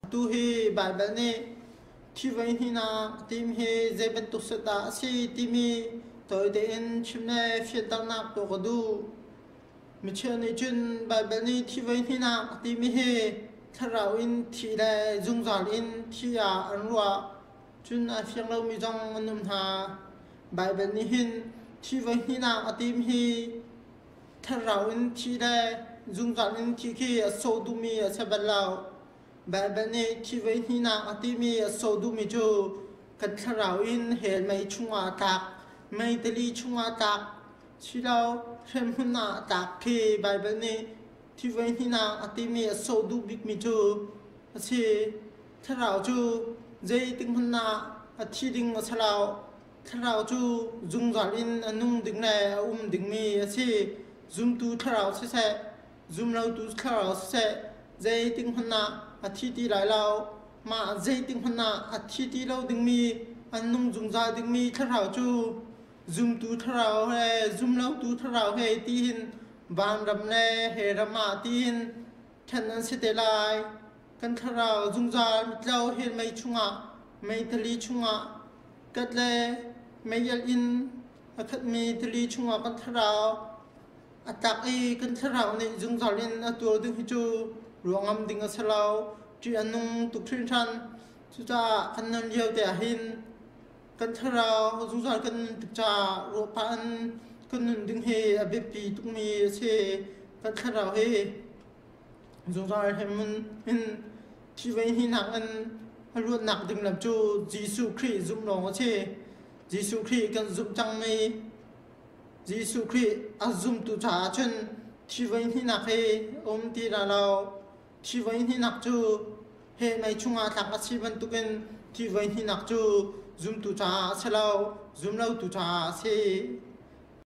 Atu hi Baibal nih thi voihnihnak tim hi zei bantuk set dah a si timi tawi tein chim le fianternak tuah ka duh. Micheu nih cun Baibal nih thi voihnihnak timi hi thlarau in thi le zungzal in thi ah an ruah. Cun a fiang lomi zong an um hna. Baibal nih hin thi voihnihnak a tim hi Thlarau in thi le zungzal in thi khi a sawh duhmi a si bal lo. Baibal nih thi voihnihnak a timi a sawh duhmi cu kan thlarau in hell mei chungah a tlak, mei tili chungah a tlak, silo hremhmun ah a tlak khi Baibal nih thi voihnihnak a timi a sawh duh bikmi cu a si. Thlarau cu zeitik hmanh ah a thi ding a si lo. Thlarau cu zungzal in a nung ding le a um dingmi a si. Zumtu thlarau siseh, zumlotu thlarau siseh, zeitik hmanh ah a thi ti lai lo. Mah zeitik hmanh ah a thi ti lo dingmi, an nung zungzal dingmi thlarau cu zumtu thlarau he zumlotu thlarau he tiin vanram le he ram ah tiin ṭhen an si te lai. Kan thlarau zungzal mitlo hell mei chungah, meitali chungah Kat le meialh in a khatmi tili chungah kan thlarau a tlak i kan thlarau nih zungzal in a tuar ding hi cu ruangam ding a si lo. Ṭih a nung tuk hringhran. Cucaah kan nun lio te ahhin kan thlarau zungzal kan nun tik caah ruahpah in kan nun ding hi a biapi tukmi a si. Kan thlarau hi Zungzal hmun in thivei hninak in a luatnak ding lam cu Jesuh Khrih zumh lawng a si. Jesuh Khrih kan zumh cangmi Jesuh Khrih a zumtu caah cun thivei hninak hi a um ti la lo. Thivei hninak cu he mei chungah tlak a si bantukin thivei hninak cu zumtu caah a si lo, zumlotu caah a si.